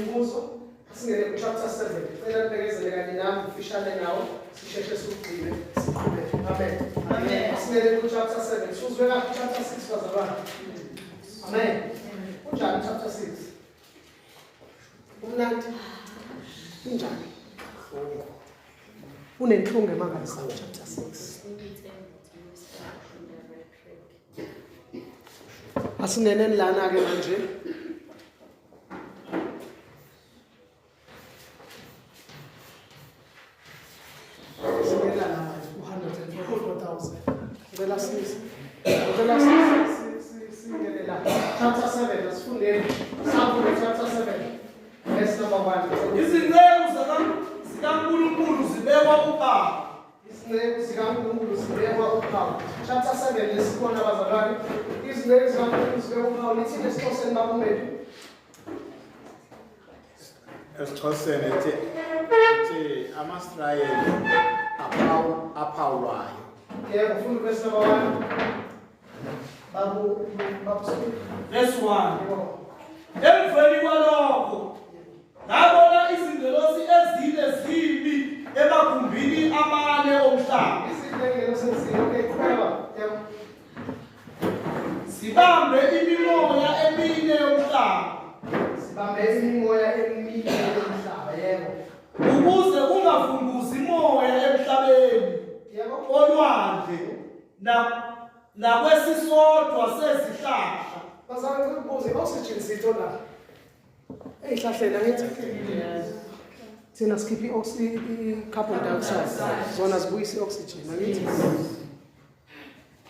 Imibuzo singene ku chapter 7. Cela nibekezele kanye nami ngifishane nawo sisheshe siwugcine siqhubeke. Amen. Amen. Singene ku chapter 7. Suzwe kahle chapter 6 bazalwane. Amen. Kunjani chapter 6? Umnandi. Kunjani? Unenhlungu emangalisayo chapter 6. Asingeneni lana-ke manje. Singena la manje ku-144,000. Ngicela sisi. Ngicela singene la. Chapter 7 asifundeni. Sambulo chapter 7. Verse number 1. Izinceku zikaNkulunkulu zibekwa uphawu. Izinceku zikaNkulunkulu zibekwa uphawu. Chapter 7 lesibona bazalwane. Izinceku zikaNkulunkulu zibekwa uphawu. Lithini esiXhoseni bakumethu? EsiXhoseni ethi ethi amaSirayeli aphawulwayo. Yebo, funda verse number 1. Babu babu Verse 1. Yebo. Emveni kwalokho ngabona izingelosi ezine zimi emagumbini amane omhlaba. Izingelosi ezine. Okay, qhubeka. Yebo. Sibambe imimoya emine yomhlaba. Sibambe imimoya emine yomhlaba, yebo. Ukuze kungavunguzi moya emhlabeni. Yebo. Olwandle na nakwesisodwa sezihlahla. Bazalwane ngicela ukubuza i-oxygen siyithola ey'hlahleni angithi? Thina sikhipha i-carbon dioxide, zona zibuyisa i-oxygen angithi?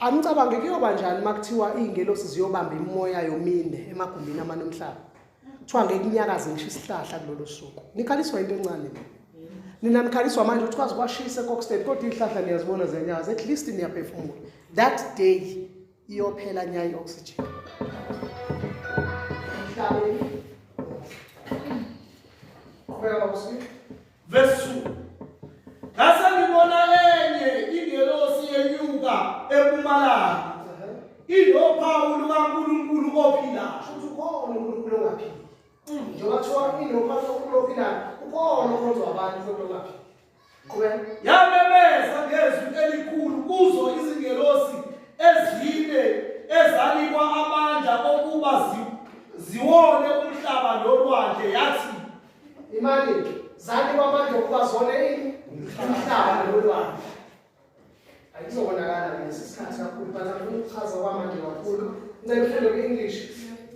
Anicabange kuyoba njani uma kuthiwa iy'ngelosi ziyobamba imimoya yomine emagumbini amane omhlaba? Kuthiwa ngeke inyakaze ngisho isihlahla kulolo suku. Nikhaliswa into encane nina. Nina nikhaliswa manje ukuthi kwaze kwashisa eKokstad kodwa iy'hlahla niyazibona ziyanyakaza at least niyaphefumula. That day iyophela nya i-oxygen. Emhlabeni. Qhubeka baba Swi. Verse 2. Ngase ngibona enye ingelosi yenyuka empumalanga inophawu lukaNkulunkulu ophilayo. Shuthi ukhona uNkulunkulu ongaphili. Njengoba kuthiwa inophawu lukaNkulunkulu ophilayo, ukhona okhonzwa abantu futhi ongaphili. Qhubeka. Yamemeza ngezwi elikhulu kuzo izingelosi ezine ezanikwa amandla okuba ziwone umhlaba nolwandle yathi Imali zanikwa amandla okuba zone ini umhlaba nolwandle. Ayizobonakala lesi sikhathi kakhulu but angifuni ukuchaza kwamanje kakhulu. Ngicela ufunde kwi-English.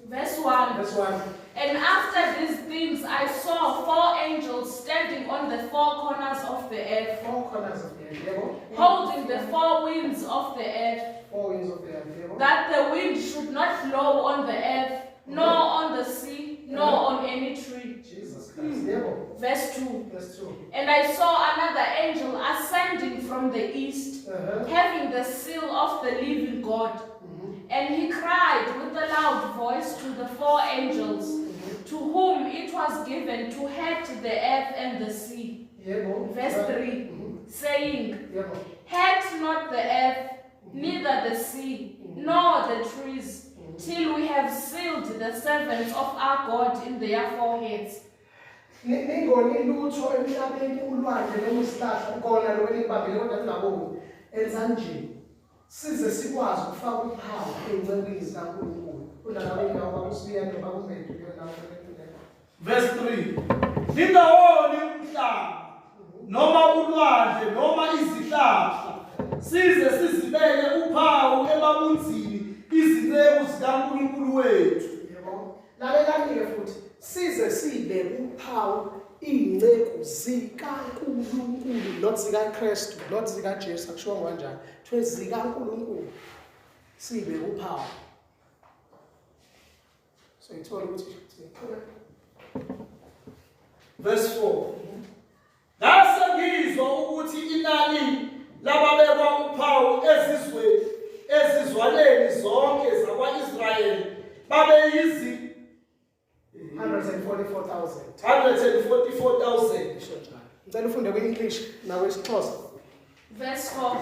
Verse 1. Verse 1. And after these things I saw four angels standing on the four corners of the earth, Four corners of the earth, yebo. holding the four winds of the earth, Four winds of the earth, yebo. that the wind should not blow on the earth, nor on the sea, nor on any tree. Jesus Christ, yebo. Verse 2. Verse 2. And I saw another angel ascending from the east, having the seal of the living God. And he cried with a loud voice to the four angels, to whom it was given to hurt the earth and the sea. Yebo. Verse 3, saying, Yebo. Hurt not the earth, neither the sea, nor the trees, till we have sealed the servants of our God in their foreheads. Ningoni lutho emhlabeni ulwandle noma isihlahla kona lokho enikubambile kodwa ningaboni. Enza nje size sikwazi ukufaka uphawu ey'ncekwini zikaNkulunkulu. Kunalabo indawo bakusibiya noma kumbedu kuyo ndawo. Verse 3. Ningawoni umhlaba noma ulwandle noma izihlahla size sizibeke uphawu emabunzini izinceku zikaNkulunkulu wethu. Yebo. Lalelani-ke futhi size sibeke uphawu iy'nceku zikaNkulunkulu not zikaKristu not zikaJesu akushiwo kanjani kuthiwe zikaNkulunkulu sibeke uphawu soyithola ukuthi Verse 4. Ngase ngizwa ukuthi inani lababekwa uphawu ezizweni ezizwaneni zonke zakwa-Israyeli babeyizi 144,000 144,000. isho njalo. Ngicela ufunde kwi-English nakwisiXhosa. Verse 4.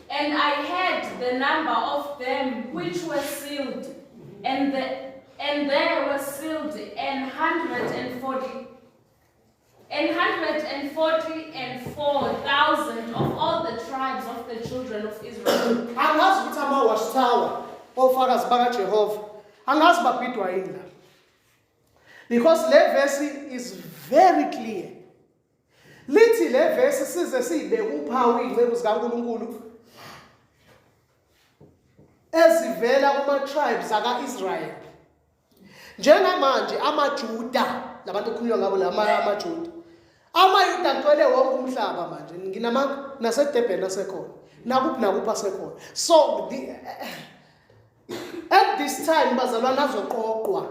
And I heard the number of them which were sealed, and the And there were sealed an 144,000 of all the tribes of the children of Israel. Angazi ukuthi ama-watchtower ofakazi bakaJehova angazi babhidwa yini la. Because le verse is very clear. Lithi le verse size siyibeke uphawu izinceku zikaNkulunkulu ezivela kuma-tribes aka-Israel. Njengamanje amaJuda labantu okukhulunywa ngabo la amaJuda. AmaYuda agcwele wonke umhlaba manje. Nginamanga naseDurban asekhona. Nakuphi nakuphi asekhona. So at this time bazalwane azoqoqwa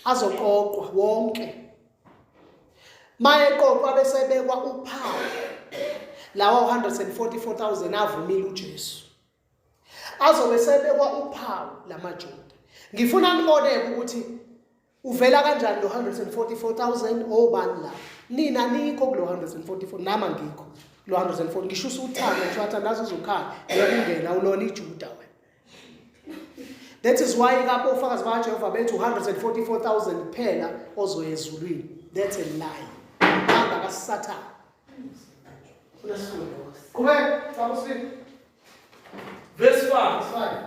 azoqoqwa wonke. Mayeqoqwa bese bekwa uphawu. Lawa 144,000 avumile uJesu. Azobe sebekwa uphawu lamaJuda. Ngifuna niboneke ukuthi uvela kanjani lo 144,000 obani la. Nina nikho kulo 144 nama ngikho lo 140 ngisho usuthanda ngisho wathi nazo uzokhala ngeke ulona iJuda wena. That is why kapho ofakazi bakaJehova bethi 144,000 kuphela ozoya ezulwini. That's a lie. Hamba kaSathane. Qhubeka, baba usifike. Verse 5. Five.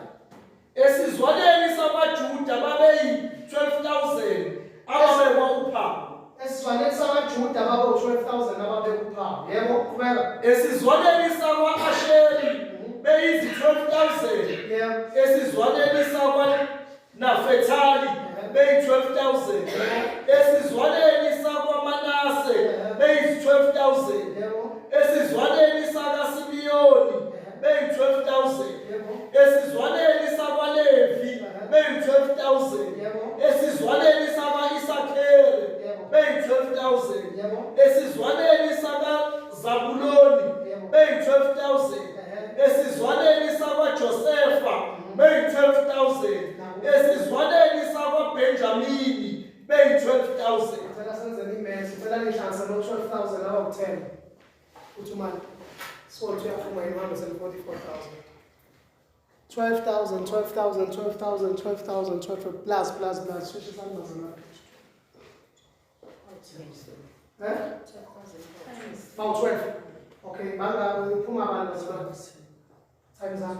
Esizwaneni samaJuda babeyi-12,000 ababekwa uphawu. Esizwaneni samaJuda babe 12,000 ababeka uphawu. Yebo, qhubeka. Esizwaneni sakwa-Asheri beyizi-12,000. Yebo. Esizwaneni sakwaNafetali beyi-12,000. Esizwaneni sakwaManase beyizi-12,000. Yebo. Esizwaneni sakaSimiyoni beyi-12,000. Yebo. Esizwaneni sakwaLevi beyi-12,000. Yebo. Esizwaneni sakwa-Isakhere Yebo. beyi-12,000. Yebo. Esizwaneni sakaZabuloni Yebo. beyi-12,000. Ehhe. Esizwaneni sakwaJosefa beyi-12,000. Esizwaneni sakwaBenjamini beyi-12,000. Ngicela senze i-maths, ngicela nihlanganise lo 12,000 abawu-10. Uthi manje so uyaphuma i-144,000. 12,000, 12,000, 12,000, 12,000, 12 plus plus plus. Sheshisani bazalwane. Eh? Bawu 12. Okay, banga uphuma abantu bazalwane. Times up.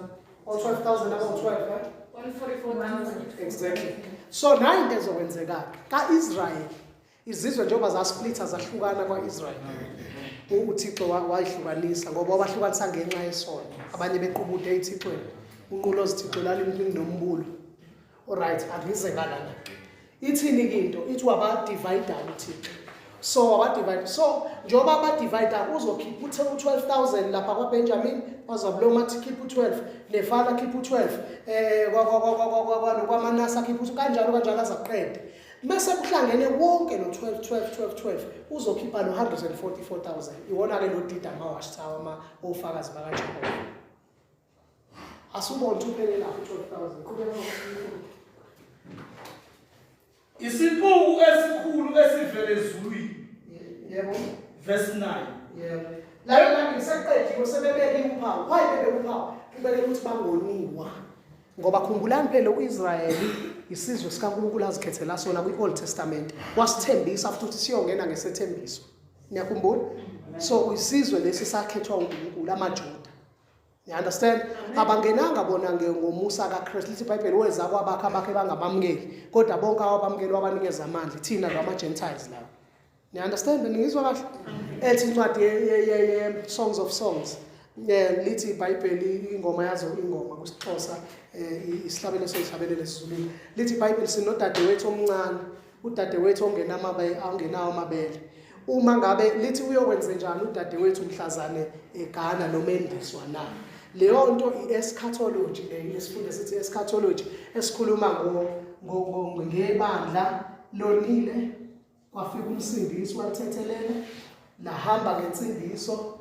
Oh 12,000 abawu 12, eh? 144,000. Exactly. So nayi into ezokwenzeka ka-Israel izizwe njengoba zasplitha zahlukana kwa-Israel. UThixo wayihlukanisa ngoba wabahlukanisa ngenxa yesono. Abanye bequbude ethixweni. Unqulo zithixo lalinombulo. Alright, angize ngalana. Ithini ke into? Ithi waba-divide uThixo. So waba-divide. So njengoba ba-divide uzokhipha uthe u-12,000 lapha kwaBenjamin, kwaZabuloni athi khipha u-12, Nefala khipha u-12, kwaManase khipha u kanjalo kanjalo azaqede. Mase kuhlangene wonke lo 12 12 12 12 uzokhipha lo 144,000. Iwona ke lo dida ama watchtower ama ofakazi bakaJehova. Asubona ukuthi uphelele lapho 12,000. Qhubeka. Isixuku esikhulu esivele ezulwini. Yebo. Verse 9. Yebo. Lalela ngiseqediwe sebebeke uphawu. Why bebeke uphawu? Kubeke ukuthi bangoniwa. Ngoba khumbulani phela uIsrayeli isizwe sikaNkulunkulu azikhethela sona kwi-Old Testament. Wasithembisa futhi ukuthi siyongena ngesethembiso. Niyakhumbula? So isizwe lesi sakhethwa uNkulunkulu amaJuda. You understand? Abangenanga bona ngomusa kaKristu. Lithi iBhayibheli weza kwabakhe abakhe bangabamukeli. Kodwa bonke abamukeli wabanikeza amandla. Thina ngama Gentiles lawo. Ni understand? Ningizwa kahle? Ethi incwadi ye Songs of Songs. Lithi iBhayibheli ingoma yazo ingoma kusiXhosa isihlabelo soyihlabelele esiZulwini. Lithi iBhayibheli sinodadewethu omncane, udadewethu ongenamabele, ongenawo amabele. Uma ngabe lithi uyokwenza njani udadewethu mhlazane egana noma endiswa na? Leyo nto i-eschatology leyo esifunde sithi eschatology esikhuluma ngo ngebandla lonile kwafika umsindisi walithethelela lahamba ngensindiso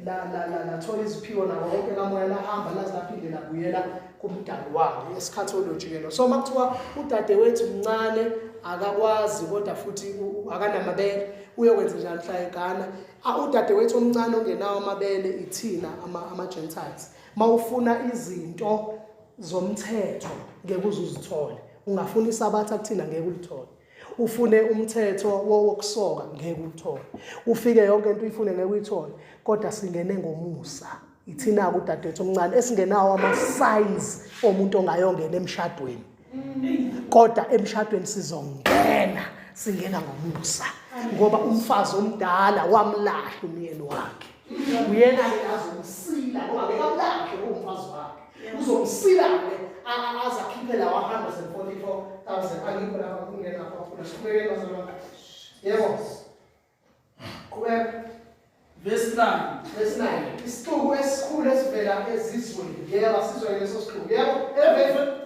la la la lathola iziphiwo nako konke kamoya lahamba laze laphinde labuyela kumdali walo eschatology ke lo. So makuthiwa udadewethu mncane akakwazi kodwa futhi akanamabele uyokwenza njani mhla egana? Udadewethu omncane ongenawo amabele ithina ama Gentiles. Mawufuna izinto zomthetho ngeke uze uzithole. Ungafuna isabatha kuthina ngeke ulithole. Ufune umthetho wokusoka ngeke ulithole. Ufike yonke into uyifune ngeke uyithole. Kodwa singene ngomusa. Ithina-ke udadewethu omncane esingenawo ama-signs omuntu ongayongena emshadweni. Kodwa emshadweni sizongena, singena ngomusa. Ngoba umfazi omdala wamlahla umyeni wakhe. Uyena-ke azomsila ngoba ngeke amlahle umfazi wakhe. Uzomsila-ke aze akhiphe lawa 144,000 angikho lapha kungena lapha khona. Siqhubekeni bazalwane. Yebo. Qhubeka. Verse 9. Verse 9. Isixuku esikhulu esivela ezizweni. Yebo, asizwe leso sixuku. Yebo.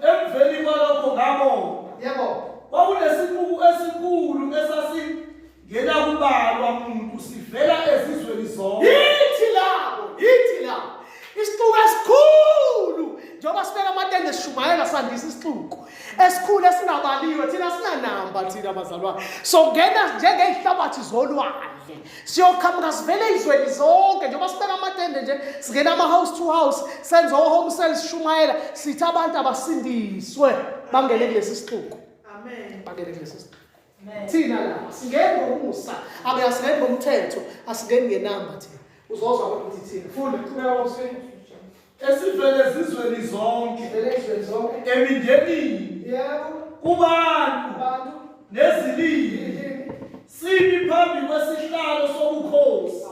Emveni kwalokho ngabona. Yebo. Kwakunesixuku esikhulu esasingenakubalwa muntu sivela ezizweni zonke. Yithi labo, yithi labo. Isixuku esikhulu njengoba sibeka amatende sishumayela sandisa isixuku esikhulu esingabaliwe thina sinanamba thina bazalwane songena njengey'hlabathi zolwandle siyoqhamuka sivele ey'zweni zonke njengoba sibeka amatende nje singena ama-house to house senze o-home cell sishumayela sithi abantu abasindiswe bangene kulesi sixuku bangene kulesi sixuku thina la singeni ngomusa abe asingeni ngomthetho asingeni ngenamba thina uzozwa ukuthi thina funda qhubeka womsini Esivele ezizweni zonke. Sivele ezizweni zonke. Emindenini. Yebo. Kubantu. Kubantu. Nezilimi. Simi phambi kwesihlalo sobukhosi.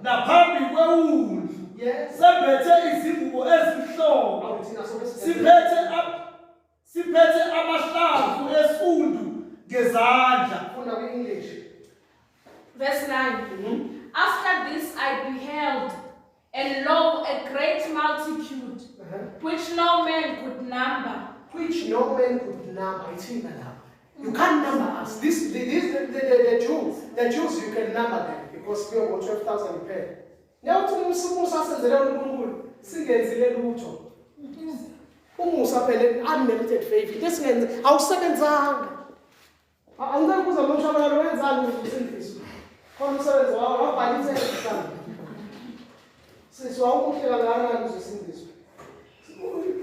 Naphambi kwewundlu. Yes. Sembethe izingubo ezimhlophe. Siphethe siphethe amahlamvu esundu ngezandla. Funda kwi-English. Verse 9. After this I beheld, and lo, a great multitude, which no man could number. Which no man could number. Ithina lapho. You can't number us. This, the, this, the, the, Jews, the Jews, you can number them because kuyobo 12,000 kuphela. Niyawuthi umusa asenzele uNkulunkulu singenzile lutho. Umusa phela unmerited favor. Into esingenze awusebenzanga. Angicela ukubuza lo mshabalalo wenzani ukuze usindiswe? Khona umsebenzi wawo wabhala inselelo mhlawumbe. Sisi wawumuhle kangakanani ukuze usindiswe?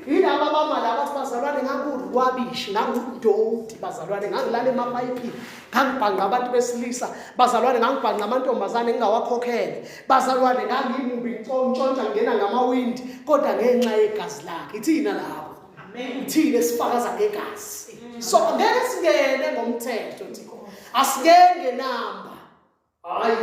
Yilaba abama laba athi bazalwane ngangiwurwabishi, ngangudoti bazalwane, ngangilala emapayiphini, ngangibhanqa abantu besilisa, bazalwane ngangibhanqa amantombazane ngingawakhokhele, bazalwane ngangimubi ngintshontsha ngingena ngamawindi, kodwa ngenxa yegazi lakhe. Ithina labo. Thina esifakaza ngegazi. So ngeke singene ngomthetho thina. Asingene ngenamba. Hayi.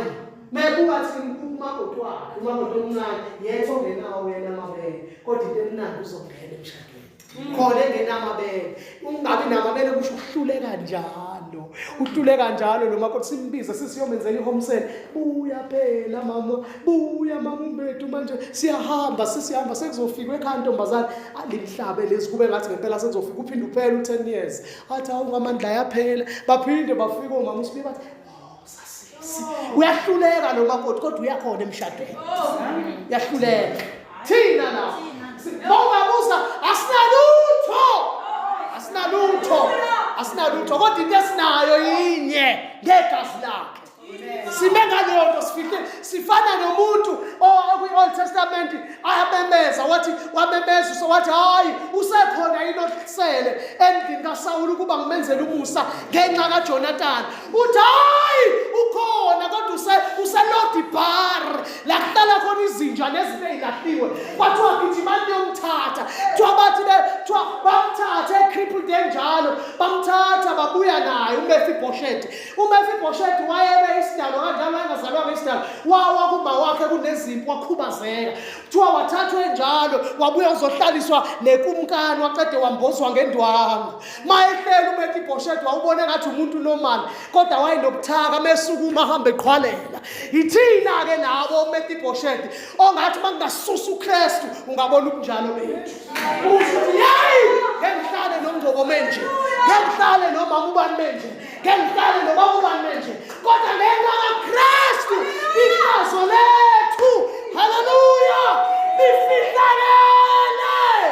Mebuka thina umakoti wakhe, umakoti omncane, yethu ongenawo yena amabele, kodwa into emnandi uzongena emshadweni. Khona engenamabele. Ungabi namabele kusho ukuhluleka njalo. Uhluleka njalo lo makoti simbize sisiyomenzela i-home cell. Buya phela mama, buya mama umbethu manje siyahamba sisihamba sekuzofikwa ekhaya ntombazane. Alimhlabe lezi kube ngathi ngempela sekuzofika uphinde uphele u-10 years. Athi awu ngamandla ayaphela. Baphinde bafike omama usibiye bathi sasisi. Uyahluleka lo makoti kodwa uyakhona emshadweni. Uyahluleka. Thina la. Mawungabuza asinalutho. Asinalutho. Asinalutho kodwa into esinayo yinye ngegazi lakhe. Sime ngaleyo nto sifihle sifana nomuntu okwi-Old Testament ayamemeza wathi wamemeza so wathi hayi usekhona yini osele endlini kaSawuli ukuba ngimenzele umusa ngenxa kaJonathan uthi hayi ukhona kodwa useLodibar la kuhlala khona izinja nezinto ey'lahliwe kwathiwa gijimani niyomthatha kuthiwa bathi kuthiwa bamthathe ecrippled enjalo bamthatha babuya naye uMefibhosheti uMefibhosheti wayebe isidalwa kanjalo wayengazalwanga isidalwa wawa kuma wakhe kunezimpi wakhubazeka kuthiwa wathathwa enjalo wabuya uzohlaliswa nekumkani waqede wambozwa ngendwangu mayehleli uMefibhosheti wawubona ngathi umuntu normal kodwa wayenobuthaka mesukuma ahambe eqhwalela yithina-ke labo uMefibhosheti ongathi uma kungasusa uKristu ungabona ubunjalo bethu usho ukuthi yeyi ngeke ngihlale nomngcobo menje ngeke ngihlale nomama ubani menje ngeke ngihlale nobaba ubani menje kodwa ngenxa kaKristu ihlazo lethu haleluya lifihlakele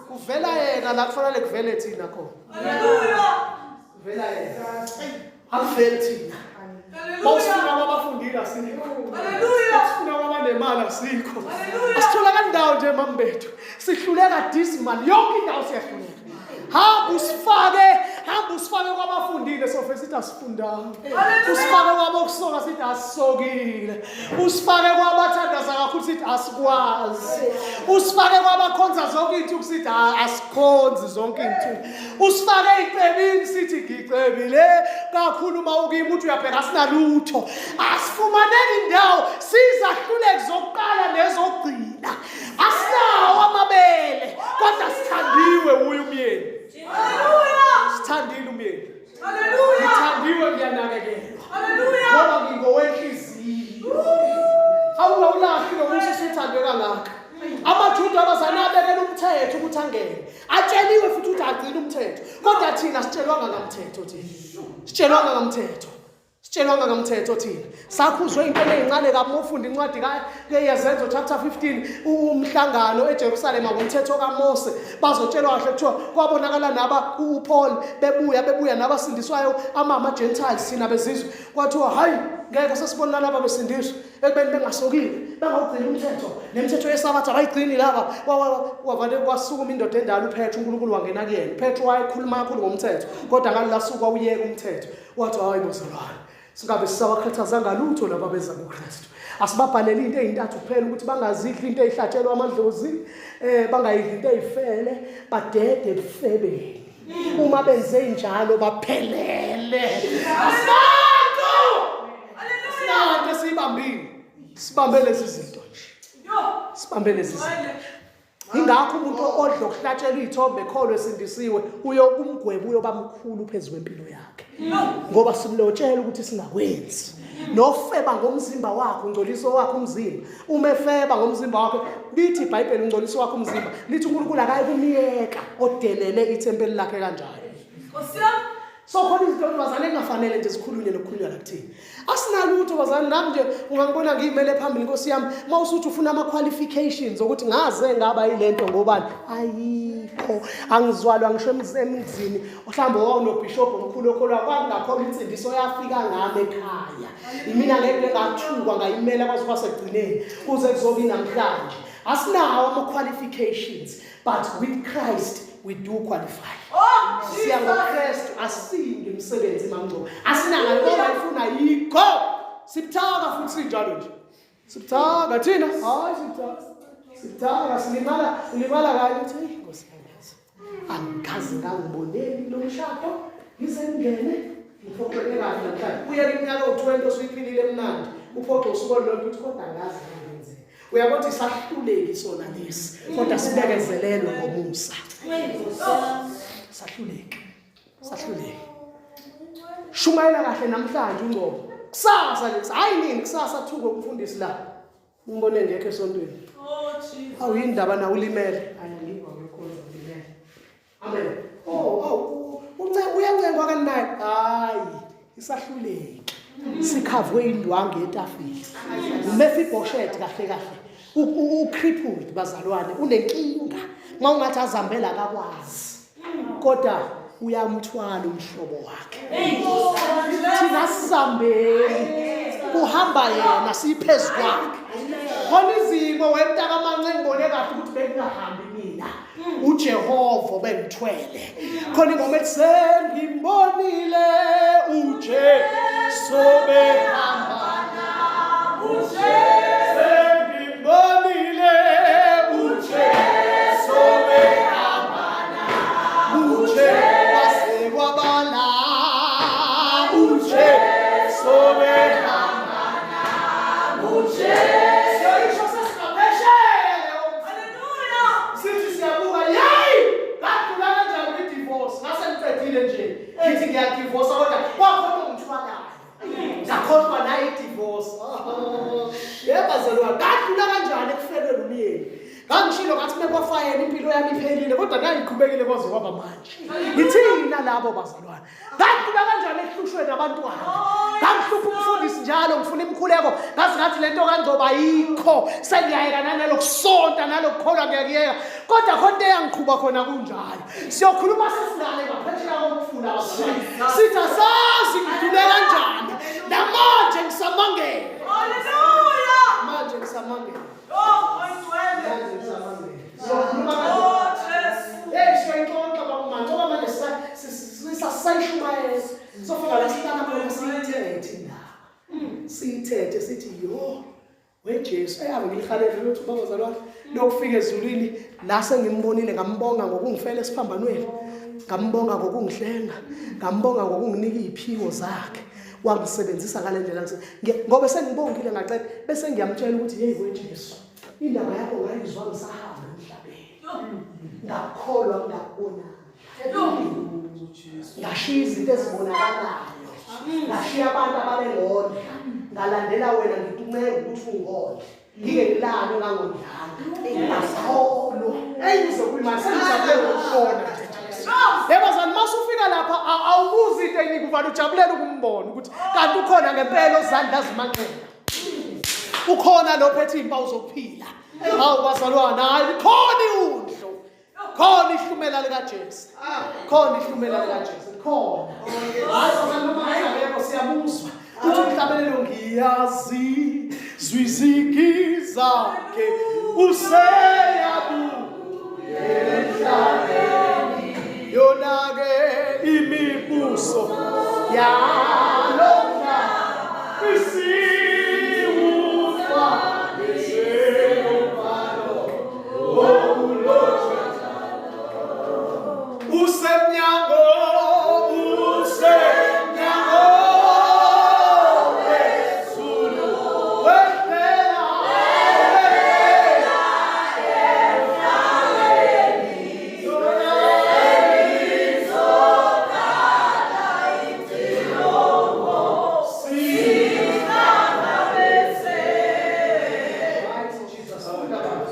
kuvela yena la kufanele kuvele thina khona Haleluya. kuvela yena akuveli thina mawusifuna kwabafundile asikho Haleluya. sifuna kwabanemali asikho Haleluya. asitholakali ndawo nje mami bethu sihluleka dismal yonke indawo siyahluleka Hamba usifake, hamba usifake kwabafundile sofe sithi asifundanga. Usifake kwabokusoka sithi asisokile. Usifake kwabathandaza kakhulu sithi asikwazi. Usifake kwabakhonza zonke iy'nsuku sithi asikhonzi zonke iy'nsuku. Usifake ey'cebini sithi ngicebile kakhulu uma ukimi uthi uyabheka asinalutho. Asifumaneki indawo sizahluleki zokuqala nezokugcina. Asinawo amabele kodwa sithandiwe wuye umyeni. Sithandile umyeni. Ngithandiwe ngiyanakekelwa. Ngoba ngingowenhliziyo. Awungawulahli lo musa usuthandwe kangaka. AmaJuda abazali abekela umthetho ukuthi angene. Atsheliwe futhi ukuthi agcine umthetho. Kodwa thina sitshelwanga ngamthetho thina. Sitshelwanga ngamthetho. Sitshelwanga ngamthetho thina. Sakhuzwe into ezincane kabi uma ufunda incwadi kaYezenzo chapter 15 umhlangano eJerusalema ngomthetho kaMose bazotshelwa kahle kuthiwa kwabonakala naba uPaul bebuya bebuya nabasindiswayo ama Gentiles thina bezizwe kwathiwa hayi ngeke sesibona laba besindiswa ekubeni bengasokile bangawugcini umthetho nemithetho yesabatha abayigcini laba wavale kwasukuma indoda endala uPetru uNkulunkulu wangena kuyena uPetru wayekhuluma kakhulu ngomthetho kodwa ngalula suku wawuyeka umthetho Wathi hayi bazalwane, singabe sisabakhathazanga lutho laba beza kuKristu. Asibabhaleli into ezintathu kuphela ukuthi bangazidli into ezihlatshelwa amadlozi, eh bangayidli into ezifele, badede ebufebeni. Uma benze njalo baphelele. Asinanto! Asinanto esiyibambile. Sibambe lezi zinto nje. Sibambe lezi zinto. Ingakho umuntu odla okuhlatshelwa iy'thombe ekholwa esindisiwe uyokumgwebo uyoba mkhulu phezu kwempilo yakhe ngoba simlotshela ukuthi singakwenzi nofeba ngomzimba wakhe ungcoliso wakhe umzimba uma efeba ngomzimba wakhe lithi ibhayibheli ungcoliso wakhe umzimba lithi unkulunkulu akayi kumyeka odelele ithempeli lakhe kanjalo So khona izinto ntombazane engafanele nje zikhulunywe nokukhulunywa la kuthina. Asinalutho bazane nami nje ungangibona ngiyimele phambili Nkosi yami uma usuthi ufuna ama qualifications ukuthi ngaze ngaba yilento ngobani ayikho angizwalwa ngisho emzini mhlawumbe wawunobishop omkhulu okholwa kwakungakhona insindiso yafika ngami ekhaya imina ngeke ngathukwa ngayimela kwaze kwasekugcineni kuze kuzobe namhlanje asinawo ama qualifications but with Christ we do qualify Oh, siya ngoKristu asingi umsebenzi mamngcobo asinanga ngoba ifuna yikho sibuthaka futhi sinjalo nje sibuthaka thina hayi sibuthaka sibuthaka silimala ulimala kanye uthi hey Nkosi yami yazi angikaze ngangiboneli lo mshado ngize ngingene ngiphoxeke kahle namhlanje kuye iminyaka ewu-20 osuyiphilile emnandi uphoxe usuku olulodwa uthi kodwa angazi ngangenzeni Uyabona ukuthi sahluleki sona lesi kodwa sibekezelelwe ngomusa. Sahluleki. Sahluleki. Shumayela kahle namhlanje uNgcobo. Kusasa nje, hayi nini kusasa thukwe umfundisi la. Umbone ngekho esontweni. Oh Jesus. Awu yindaba na ulimele. Hayi ngikho ngikhonza ulimele. Amen. Oh, oh, unce uyancengwa kanayi. Hayi, isahluleki. Sikhavwe indwangu yetafile. UMephibosheth kahle kahle. U-crippled bazalwane, unenkinga. Uma ungathi azambela akakwazi. Kodwa uyamthwala umhlobo wakhe. Thina sisambeni. Kuhamba yena siphezu kwakhe. Khona izimo wemntakamance ngibone kahle ukuthi bengingahambi mina. uJehova obengithwele khona ingoma ethi sengimbonile uJesu behamba sengimbonile uJesu behamba uJesu kwabala uJesu behamba uJesu isho sesigaphesheya Sithi siyabuka yeyi ngadlula kanjani kwi-divorce ngase ngiqedile nje ngithi ngiyadivorsa kodwa kwakhona ongithwalayo ngakhohlwa nayo i-divorce yebo bazalwane ngadlula kanjani ekufelweni umyeni ngangishilo ngathi mekwafayela impilo yami iphelile kodwa nayiqhubekile kwaze kwaba manje ngithina labo bazalwane Ngangifika kanjani ekuhlushweni abantwana? Ngangihlupha umfundisi njalo ngifuna imikhuleko. Ngazi ngathi lento kaNgcobo ayikho. Sengiyayeka nalokusonta nalokukholwa ngiyakuyeka. Kodwa khona into eyangiqhuba khona kunjalo. Siyokhuluma sesingale ngaphesheya komfula bazalwane. Sithi asazi ngidlule kanjani. Namanje ngisamangele. Hallelujah. Manje ngisamangele. Oh, oyingcwele. Manje ngisamangele. Siyokhuluma kanjani? Oh, Jesu. Hey, siyoyixoxa baba Mancoba Siyithethe indaba. Siyithethe sithi yo weJesu eyabe ngilihalele lutho babazalwane lokufika ezulwini la sengimbonile ngambonga ngokungifela esiphambanweni ngambonga ngokungihlenga ngambonga ngokunginika iziphiwo zakhe wangisebenzisa ngale ndlela ngoba sengibongile ngaqeda bese ngiyamtshela ukuthi hey weJesu indaba yakho ngayizwa ngisahamba emhlabeni ngakholwa ngakubona ngashiya izinto ezibonakalayo ngashiya abantu ababengondla ngalandela wena ngikuncenga ukuthi ungondle ngike ngilale ngangondlanga ngakholwa eyi uzokulimala sengijabulela ukubona nje Jesu yebo zani uma usufika lapha awubuzi into eningi uvale ujabulela ukumbona ukuthi kanti ukhona ngempela ozandla zimanxeba ukhona lo phethe iy'mpawu zokuphila hawu bazalwane hayi likhona iwundlu khona ihlumela likaJesu khona ihlumela likaJesu khona hayi bazalwane noma ngekho siyamuzwa uthi umhlabelelo ngiyazi zwizigi zakhe useyabuya emhlabeni yona-ke imibuso yalo mhlaba isiwufa njengombhalo Usemnyango, usemnyango wezulu, wehlela, wehlela emhlabeni. Right, Jesus. Funda baba.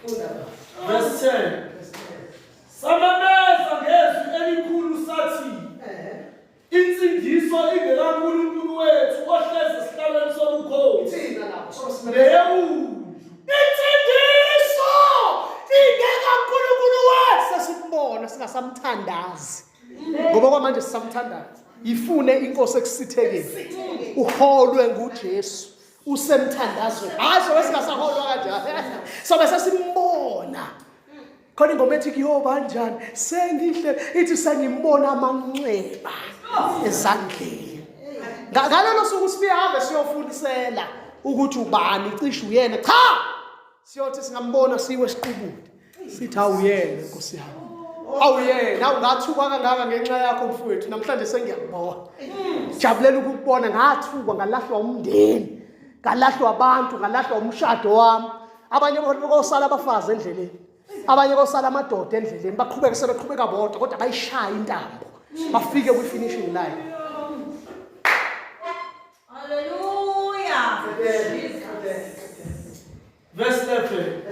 Funda baba. Verse 10. Samemeza ngezwi elikhulu sathi, insindiso ingekaNkulunkulu wethu ohlezi esihlalweni sobukhosi Ithina lapho sobe simemeza. neyewundlu. Insindiso ingekaNkulunkulu wethu sesimbona singasamthandazi. Ngoba kwamanje sisamthandaza. Ifune inkosi ekusithekeni. Uholwe nguJesu. Usemthandazweni. Hayi sobe singasaholwa kanjalo. Sobe sesimbona. Khona ingoma ethi kuyoba njani sengihle ithi sengimbona amanxeba ezandleni. Ngalolo suku sihambe siyofundisela ukuthi ubani cishe uyena. Cha! Siyothi singambona siwe siqubude. Sithi awuyena Nkosi yami. Awuyena, awungathuka kangaka ngenxa yakho mfowethu. Namhlanje sengiyakubona. Jabulela ukukubona ngathukwa ngalahlwa umndeni. Ngalahlwa abantu, ngalahlwa umshado wami. Abanye kosala abafazi endleleni. Abanye kosala amadoda endleleni baqhubeke sebeqhubeka bodwa kodwa bayishaya intambo. Bafike kwi-finishing line. Hallelujah. Jesus. Verse 11.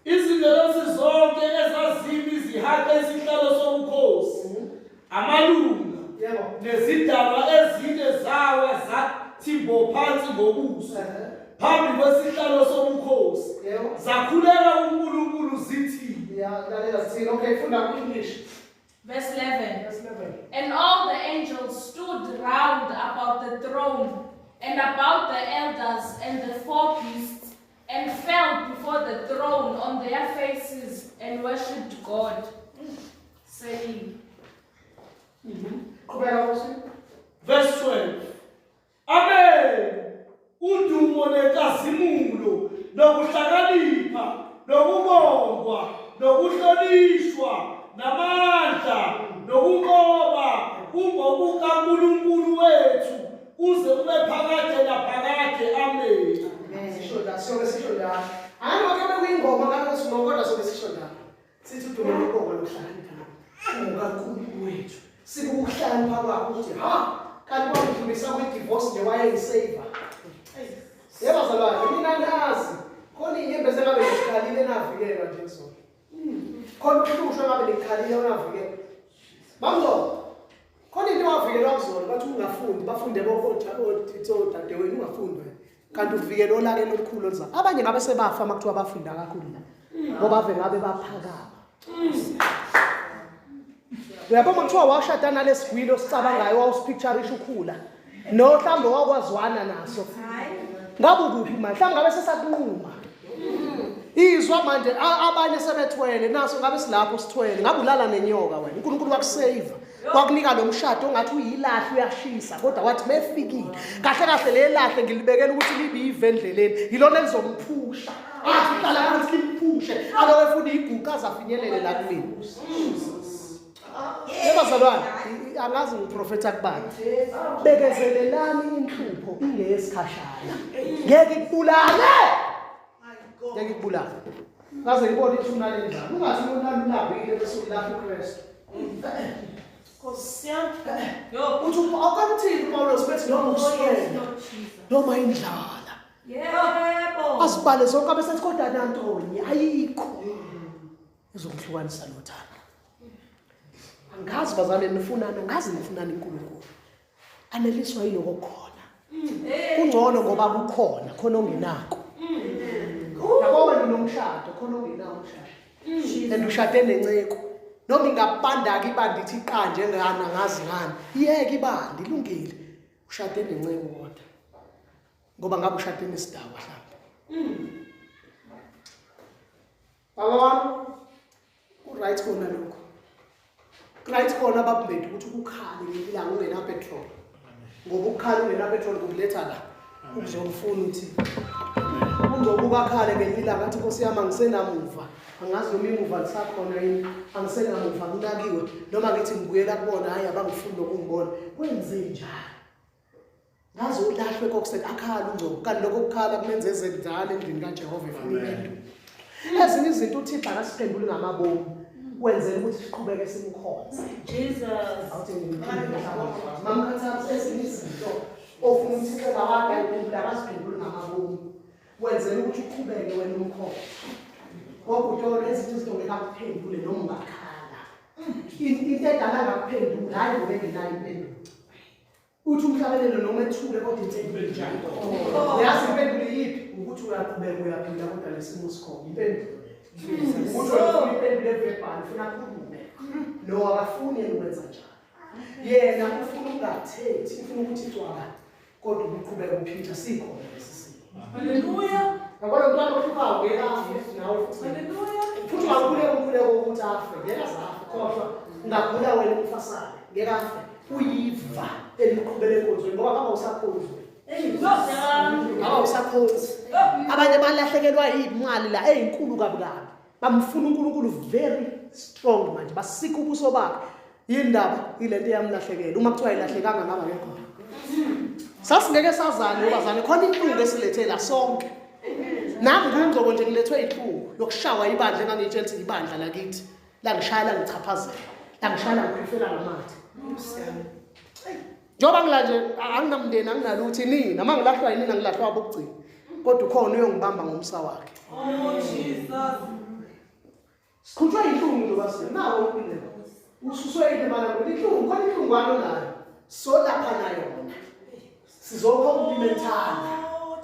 Izingelosi zonke ezazimi zihaqa isihlalo sobukhosi, amalunga Yebo. nezidalwa ezine zawa zathi mbo phansi ngobuso phambi kwesihlalo sobukhosi, Yebo. zakhuleka kuNkulunkulu zithi, Ya, lalela sithini. Okay, funda ku-English. Verse 11. Verse 11. And all the angels stood round about the throne and about the elders and the four beasts, and fell before the throne on their faces and worshipped God, saying, Qhubeka Nkosi. Verse 12. Amen. Udumo nenkazimulo nokuhlakanipha nokubongwa nokuhlonishwa namandla nokunqoba kungokukaNkulunkulu wethu kuze kube phakade naphakade. Amen. Sisho la, siyobe sisho la. Hayi ngoba kuyobe kuyingoma ngalo suku kodwa sobe sisho la. Sithi udumo lokubongwa nokuhlakanipha kungokaNkulunkulu wethu. Sikukuhlakanipha kwakho ukuthi ha kanti kwangidlulisa kwi-divorce nje wayengisave. Yebo bazalwane, mina nazi khona iy'nyembezi engabe ngizikhalile navikelwa nje kuzona. Khona ukuhlushwa engabe nikukhalile navikelwa. Mamzo, khona into owavikelwa kuzona bathi ungafundi, bafunde odadewenu ungafundi wena. Kanti uvikelwe olakeni olukhulu oluzayo. Abanye ngabe sebafa uma kuthiwa bafunda kakhulu la. Ngoba ave ngabe baphakama. Uyabona kuthiwa washada nalesigwilo osicabangayo wawusipicturisha ukhula. No mhlawumbe wakwazwana naso. Ngabe ukuphi manje? Mhlawumbe ngabe sesakunquma. Izwa manje abanye sebethwele naso ngabe silapho sithwele. Ngabe ulala nenyoka wena. uNkulunkulu wakusave. Wakunika lo mshado ongathi uyilahle uyashisa kodwa wathi mefikile kahle kahle le lahle ngilibekela ukuthi libe ive endleleni yilona elizomphusha athi uhlala phansi limphushe aloke efuna iguqa aze afinyelele la kumina. Yebazalwane, angazi ngiprofetha kubani. Bekezelelani inhlupho ingeyesikhashana. Ngeke ikubulale. Ngeke ikubulale. Ngaze ngibone ithuna lendlala. Ungathi unalo ulambile bese ulahla uKristu. Nkosi yami. Uthi awukakuthini uPawulos bethi noma ukuswela noma indlala. Yebo. Asibale zonke abesethi kodwa nantonye ayikho. Ezokuhlukanisa nothando. Angazi bazalwane nifunani, angazi nifunani uNkulunkulu. Aneliswa yiloko okukhona. Kungcono ngoba kukhona, khona ongenako. Yabo wena unomshado, khona ongenawo umshado. And ushade nenceku. Noma ingabanda-ke ibanda ithi iqanje ngani angazi ngani. Iyeke ibanda ilungile. Ushade nenceku kodwa. Ngoba ngabe ushade nesidakwa mhlawumbe. Baba wami, ku-right kona lokho. Ku-right kona babumbethu ukuthi ukukhale ngelilanga ungena petrol. Ngoba ukukhala ungena petrol kukuletha la. Ukuzomfuna uthi. Unzobuka akhale ngelinye ilanga athi Nkosi yami angisenamuva. Angazi noma imuva lisakhona yini. Angisenamuva kunakiwe noma ngithi ngibuyela kubona hayi abangifuni nokungibona. Kwenze njani? Ngaze ulahlwe kokuseni akhala uNgcobo kanti lokho kukhala kumenze ezenzala endlini kaJehova efuna impendulo. Ezinye izinto uThixo akasiphenduli ngamabomu wenzela ukuthi siqhubeke simkhonze. Jesus. Awuthi mamkhathazi ezinye izinto ofuna uThixo ngawada ayiphendule akasiphenduli ngamabomu wenzela ukuthi uqhubeke wena umkhonze. Ngoba ezinye izinto ngeke akuphendule noma ungakhala. Into edala ngakuphendula hayi ngoba engenayo impendulo. Uthi umhlabelelo noma ethule kodwa impendulo injalo. Uyazi impendulo iyiphi? Ukuthi uyaqhubeka uyaphila kodwa lesimo sikhona. Impendulo. Ukuthi ufuna impendulo everbal, ufuna akhulume. Lo akafuni yena ukwenza njalo. Yena ufuna ukungathethi, ufuna ukuthi cwaka kodwa uqhubeka uphila sikhona lesi simo. Hallelujah. Yabona umntwana ohluphayo ngeke afe nawe futhi. Hallelujah. Futhi ungakhuleka umkhuleko wokuthi afe, ngeke aze afe, khohlwa. Ungagula wena umfasane, ngeke afe. Uyiva eliqhubela enkonzweni ngoba ngaba usakhonzi. Ngaba usakhonzi. Abanye balahlekelwa yimali la eyinkulu kabi kabi. Bamfuna uNkulunkulu very strong manje, basika ubuso bakhe. Yindaba ilento eyamlahlekela. Uma kuthiwa ilahlekanga ngaba akekho. Sasingeke sazane obazane khona inhlungu esilethe la sonke. Nami ngungcobo nje ngilethwe inhlungu yokushawa ibandla engangitshela ukuthi ibandla lakithi. Langishaya langichaphazela. Langishaya langiphifela ngamathe. Njengoba ngila nje anginamndeni anginalutho inina, uma ngilahlwa yinina ngilahlwa abokugcina. Kodwa ukhona uyongibamba ngomsa wakhe. Oh Jesus. Sikhutshwa inhlungu nje basi nawo impilo. Ususwe into imali ngoba inhlungu khona inhlungu anonayo. Solapha nayo. Sizokomplimentana.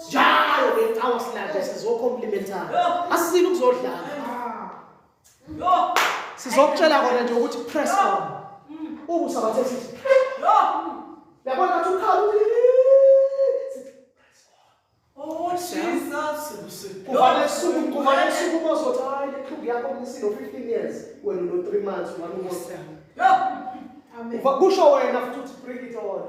Njalo ngecawa silanje sizokomplimentana. Asisile ukuzodlala. Sizokutshela kona nje ukuthi press on. Ubusabathe sithi. Yabona ngathi ukhala uthi Oh Jesus. Kufanele suku kufanele suku bozothi hayi le nhlungu yakho umsilo 15 years wena uno 3 months one ubona. Amen. Kusho wena futhi uthi bring it on.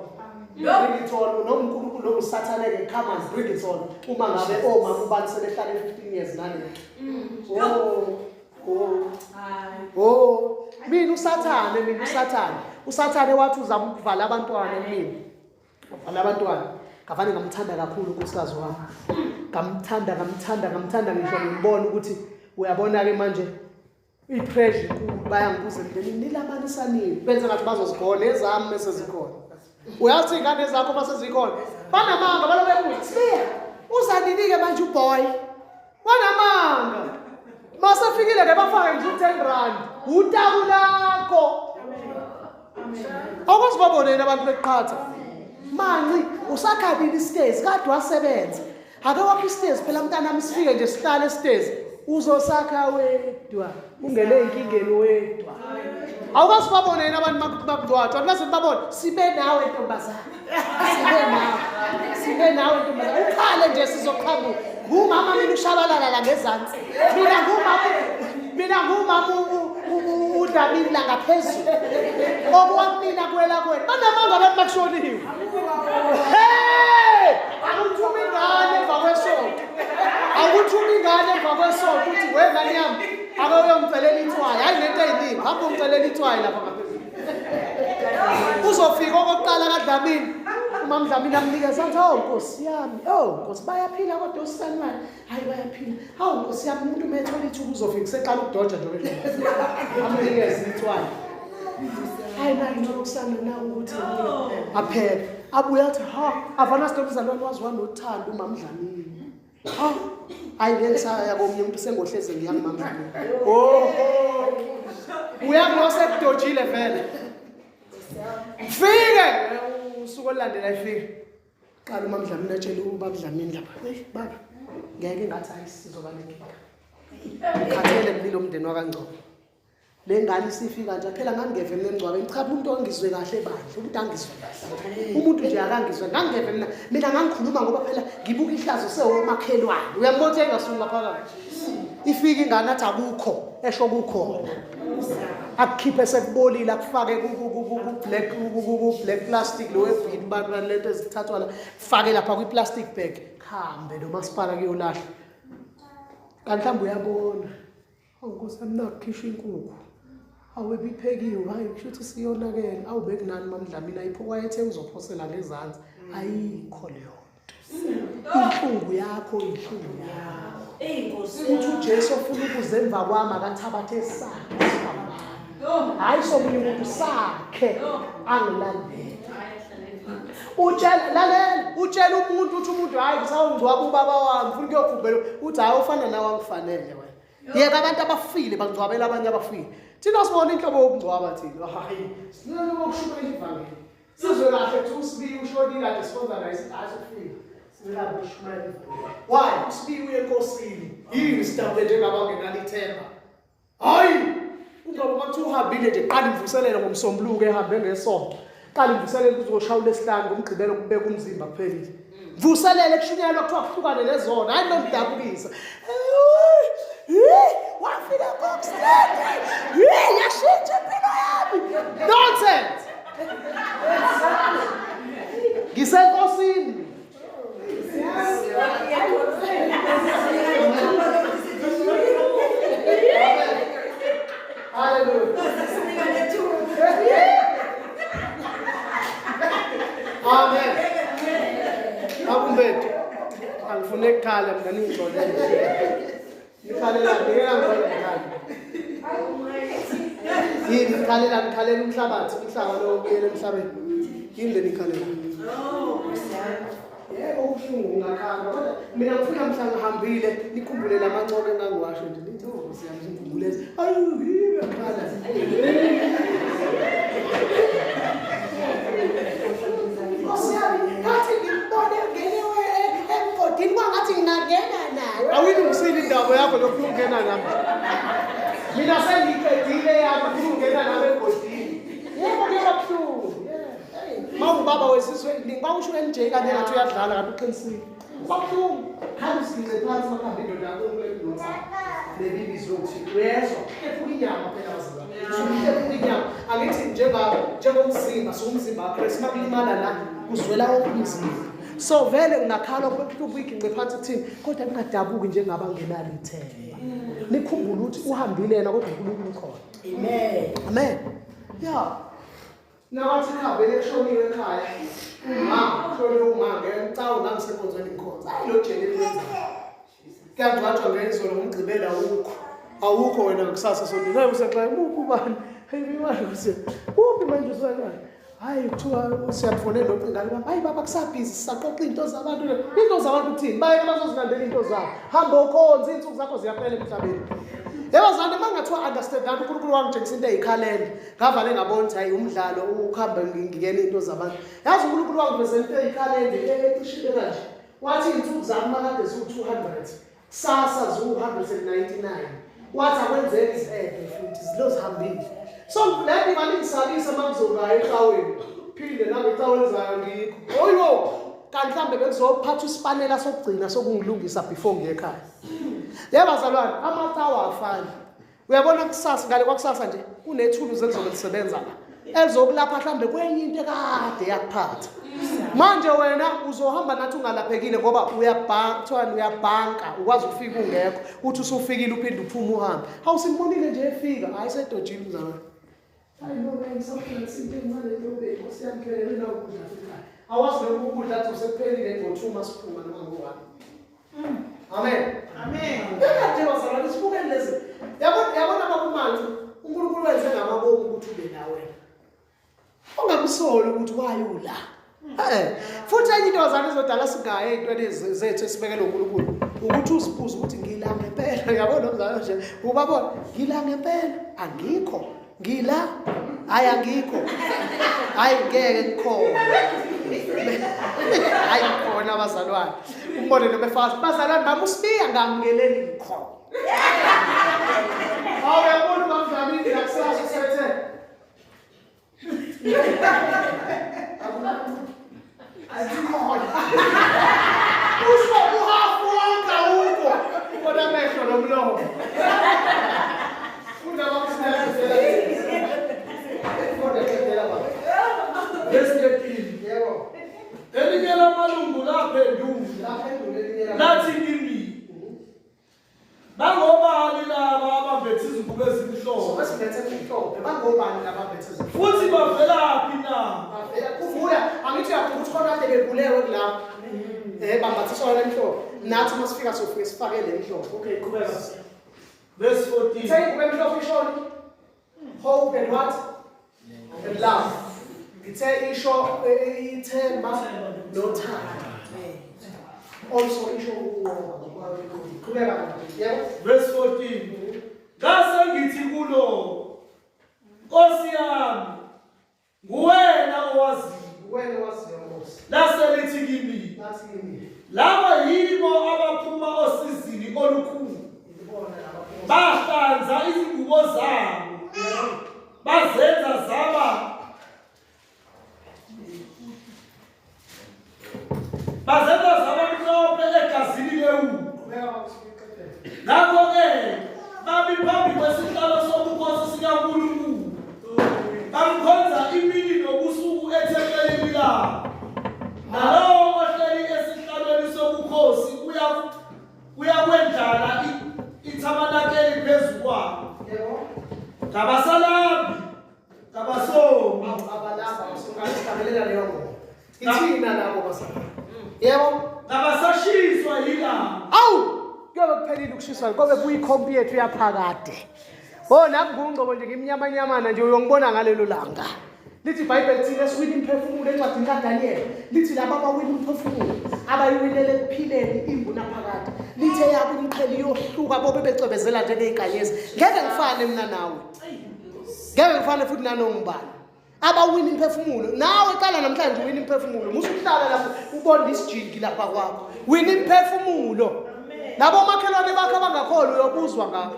Bring it on noma uNkulunkulu noma uSathane ke come and bring it on. Uma ngabe omama ubani sebehlale 15 years nale. Oh. Oh. Oh, mina uSathane, mina uSathane. uSathane wathi uzama ukuvala abantwana kumina. Wavala abantwana. Ngavane ngamthanda kakhulu unkosikazi wami. Ngamthanda, ngamthanda, ngamthanda ngisho ngimbona ukuthi uyabona ke manje i-pressure inkulu bayangibuza emndenini nilamanisa nini? Benze ngathi bazozigona ezami mese zikhona. Uyazi iy'ngane zakho mase zikhona. Banamanga balobe bebuza, Sibiya, uza nini-ke manje uboy? Banamanga. Masefikile ke bafake nje u-10 rand. Utaku lakho. Awukwazi babone abantu beqhatha. Manci usakhabile isitezi kade wasebenza. Ake wakhe isitezi phela mntanami sifike nje sihlale esitezi. Uzosakha wedwa. Ungene ey'nkingeni wedwa. Awukwazi babone yini abantu bakungcwatshwa. Baze babone sibe nawe ntombazane. Sibe nawe. Sibe nawe ntombazane. Ukhale nje sizoqhamuka. Ngumama mina ushabalala la ngezansi. Mina ngumama mina ngumama UDlamini la ngaphezulu. Okwamina kwela kwena. Banamanga abantu bakushoniwe. Hey! Akuthuma ingane emva kwesonto. Akuthuma ingane emva kwesonto uthi wengane yami ake uyongicelela itswayi. Hayi lento eyiningi. Hamba ungicelela itswayi lapha ngaphezulu. Uzofika okokuqala kaDlamini. UMamDlamini amnikeza athi, "Oh Nkosi yami, oh Nkosi bayaphila kodwa osanwane." Hayi bayaphila. Hawu Nkosi yami umuntu uma ethola ithuba uzofika useqala ukudoja nje amnikeze itswayi. Hayi nayi into na ukuthi aphele. Abuye athi ha avana sithola umzalwane waziwa nothando uMamDlamini. Ha hayi ngeke ngisaya komunye umuntu sengohleze ngiya kuMamDlamini. Oh uyakulosa ekudojile vele. Fike usuku olulandela ifike. Qala uMamDlamini atshele uBabDlamini lapha. Hey baba ngeke ngathi hayi sizoba nenkinga. Khathele mlilo umndeni wakaNgcobo. Le ngane isifika nje phela ngangeve mina emngcwabeni. Cha umuntu ongizwe kahle bandla, umuntu angizwe kahle. Umuntu nje akangizwe ngangeve mina. Mina ngangikhuluma ngoba phela ngibuka ihlazo sewomakhelwane. Uyambona ukuthi engasuki ngaphakathi. Ifika ingane athi akukho, esho kukhona. Akukhiphe sekubolile akufake ku-black ku-black plastic lo webhini bantu lento ezithathwa la fake lapha kwi-plastic bag kuhambe nomasipala kuyolahla kanti mhlawumbe uyabona awu nkosi yami nakukhishwa inkukhu awu ebiphekiwe hayi kusho ukuthi siyonakele awu bekunani mamdlamini ayipho wayethe uzophosela ngezansi ayikho leyo nto inhlungu yakho inhlungu yakho uthi uJesu ofuna ukuza emva kwami akathabathe sakhe isiphambano hhayi somunye umuntu sakhe angilandele utshela lalela utshela umuntu uthi umuntu hhayi ngisawungcwaba ubaba wami funa ukuyokhumbela uthi hhayi ofana nawe angifanele wena yeka abantu abafile bangcwabela abanye abafile thina sibona inhlobo yokungcwaba thina hayi sinento yokushumayela ivangeli sizwe kahle kuthi usibiya ushonile kade sikhonza naye sithi hayi sokufika sinelabo ukushumayela ivangeli why usibiya uye enkosini yini sidabule njengabangenalo ithemba hayi ungcobo uma kuthiwa uhambile nje qala imvuselelo ngomsombuluko ehambe ngesonto qala imvuselelo kuzoshaya ulesihlanu ngomgqibelo kubeka umzimba kuphelile vuselele kushunyelwa kuthiwa kuhlukane nezona hayi nokudabukisa wafika kokstad yashintsha impilo yami nonsense ngisenkosini Hallelujah. Amen. Akumbethu. Angifune ukukhala mina ningixolele. Nikhalela ngeke ngikhala ngikhala. Yini nikhalela nikhalela umhlabathi, umhlaba lo ubuyele emhlabeni. Yini le nikhalela? Yebo ubuhlungu ungakhala kodwa mina ngifuna mhla ngihambile nikhumbule lamancoko engangiwasho nje nithi oh Nkosi yami ngikhumbuleza. Ayu yibe khala. Nkosi yami ngathi ngimbone ngene emgodini kwangathi ngingangena naye. Awuyilungisile indaba yakho lokhu ungena nami. Mina sengiqedile yami ufuna ungena nami emgodini. Yebo kuyoba buhlungu. Mawubaba wesizwe eziningi bawusho NJ kanye ngathi uyadlala kanti uqinisile. Kwabuhlungu. Khani usince phansi makuhambe indoda yakho ukulekudonsa. Lebibizwe ukuthi uyezwa hlephuka inyama phela bazalwane. Hlephuka inyama. Angithi njenga njengomzimba siwumzimba kaKristu makulimala la kuzwela wonke umzimba. So vele ungakhala kubuhlungu iginqe phansi kuthini kodwa kungadabuki njengabangenalo ithemba. Nikhumbule ukuthi uhambile yena kodwa uNkulunkulu ukhona. Amen. Amen. Yeah. Nabathi khambele kushoniwe ekhaya. Uma kushone uma ngecawe ngangisenkonzweni ngikhonza. Hayi lo jele eliwenza. Kuyangcwatshwa ngezolo ngomgqibelo awukho. Awukho wena kusasa sontweni. Hayi usaxaya uphi ubani? Hey manje use. Uphi manje usakwazi? Hayi kuthiwa siyakufonela ucingo baba. Hayi baba kusabhizi sisaqoqa izinto zabantu. Izinto zabantu kuthini? Bayeke bazozilandela izinto zabo. Hamba ukhonze izinsuku zakho ziyaphela emhlabeni. Yebo zane mangathiwa understand uNkulunkulu wangitshengisa into eyikhalenda. Ngavale ngabona ukuthi hayi umdlalo ukuhamba ngingena into zabantu. Yazi uNkulunkulu wangivezela into eyikhalende ecishile kanje. Wathi izinsuku zami makade ziwu-200 kusasa ziwu-199. Wathi akwenzeki izi-ede futhi zilo zihambile. So le nto ingalingisabisa uma ngizongaya ecaweni. Phinde nami ecaweni zayo ngikho. Oyo kanti mhlawumbe bekuzophatha isipanela sokugcina sokungilungisa before ngiye ekhaya. Yebo bazalwane, amacawa afani. Uyabona kusasa ngale kwakusasa nje kunethuluzi elizobe lisebenza la. Elizokulapha mhlambe kwenye into ekade yakuphatha. Manje wena uzohamba nathi ungalaphekile ngoba uyabhanka, kuthiwani uyabhanka, ukwazi ukufika ungekho. Uthi usufikile uphinde uphume uhambe. Hawu simbonile nje efika, hayi sedojile umzalwane. Hayi no man, something like into encane ntobe, Nkosi yami phelele na ukudla ekhaya. Awazi noma ukudla athi usekuphelile ngo-2 masiphuma noma ngo-1. Amen. Amen. Bekade bazalwane sibukeni lezi. Yabona yabona bakumanzi uNkulunkulu wenze ngamabomu ukuthi ube la wena. Ungakusoli ukuthi why ula. Eh, futhi enye into bazalwane izodala singaye ey'ntweni zethu esibekele uNkulunkulu ukuthi uzibuze ukuthi ngila ngempela yabona umzalwane nje ubabona ngila ngempela angikho ngila hayi angikho hayi ngeke ngikhona hayi ngikhona abazalwane umbone noma efaka bazalwane bami usibiya ngamukeleni ngikhona awu uyabona ubamdlamini nakusasa usethe Azikhona. Usho uhafu wonke awukho. Ubona amehlo nomlomo. Funda bakusilela. Funda qedela baba. Verse 13. Yebo. Elinye lamalungu laphendula Laphendula elinye lamalungu. lathi kimi, Bangobani laba abambethe izingubo ezimhlophe? Esibethe emhlophe bangobani laba abethe ezimhlophe? Futhi bavelaphi na? Bavela khumbula angithi uyakhumbula ukuthi khona kade bebulewe kulapho. Eh bambathiswa yona emhlophe. Nathi uma sifika sofike sifake le mhlophe. Okay, qhubeka. Verse 14. Ithe ingubo emhlophe ishoni? Hope and what? And love. Ithe isho ithemba nothando. Also isho ukunqoba ngokwayo. Qhubeka. Yebo. Verse 14. Ngase ngithi kulo, Nkosi yami, nguwena owaziyo. Wena waziyo Nkosi. Lase lithi kimi, Lathi kimi. laba yibo abaphuma osizini olukhulu. Ngibona laba. Bahlanza izingubo zabo, bazenza zaba bazenza zaba mhlophe egazini lewulu. Qhubeka bakusiqedele. Ngakho-ke bami phambi kwesihlalo sobukhosi sikaNkulunkulu, bamkhonza imini nobusuku ethempelini labo. Nalowo ohleli esihlalweni sobukhosi uyakwendlala ithabanakeli phezu kwabo. Yebo. Kabasalambi, kabasomi. Abalamba usungazihlabelela leyo ngoma. Ithina labo basana. Yebo. Kabasashiswa yilanga. Awu! Kuyobe kuphelile ukushiswa kobe kuyikhompi yethu yaphakade. Oh nami ngungcobo nje ngimnyamanyamana nje uyongibona ngalelo langa. Lithi iBhayibheli thina esiwina imiphefumulo encwadini kaDaniel lithi laba abawina imiphefumulo abayiwinele ekuphileni ingunaphakade lithe yabo imiqhele iyohluka bobe becwebezela njengezinkanyezi ngeke ngifane mina nawe ngeke ngifane futhi nanoma ubani abawina imiphefumulo nawe qala namhlanje uwina imiphefumulo musa ukuhlala lapho ubonda isijingi lapha kwakho wina imiphefumulo labo makhelwane bakho abangakholwa uyobuzwa ngabo